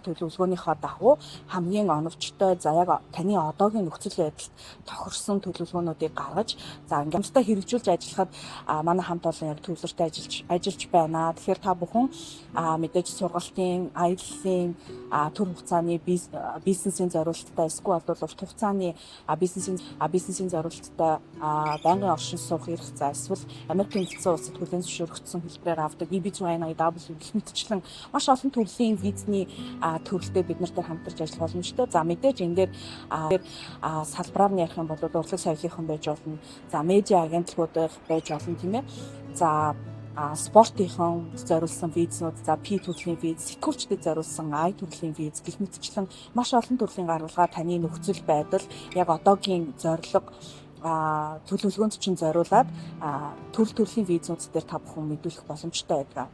Төлөвлөгөөнийхөө дагуу хамгийн оновчтой, за яг таны одоогийн нөхцөл байдалд тохирсон төлөвлөгөөнүүдийг гаргаж, за ингээд хамтдаа хэрэгжүүлж ажиллахад манай хамт олон яг төвлөртэй ажиллаж байна. Тэгэхээр та бүхэн мэдээж сургалтын, аяллын, түр хугацааны бизнесийн зориулттай, эсвэл бол урт хугацааны бизнесийн зориулттай байнгын оршин суух эрх, за эсвэл Америкийн Нэгдсэн Улсад хүлээн зөвшөөрөгдсөн хэлбэрээр авдаг EB2, I-W гэх мэтчлэн маш олон төрлийн визний төрөлтэй бид нартай хамтарч ажиллах боломжтой. За, мэдээж энэ дээр салбараар нь ярих юм бол урлаг соёлынхан байж болно. За, медиа агентлагууд байж болно, тийм ээ. За, спортынхон зориулсан визнүүд, за P төрлийн виз, сэтгүүлчдэд зориулсан I төрлийн виз гэх мэтчлэн маш олон төрлийн гаргалгаа таны нөхцөл байдал, яг одоогийн зорилго, төлөвлөгөөнд чинь зориулаад төрөл төрлийн визнүүд дээр та бүхэн мэдүүлэх боломжтой байдаг.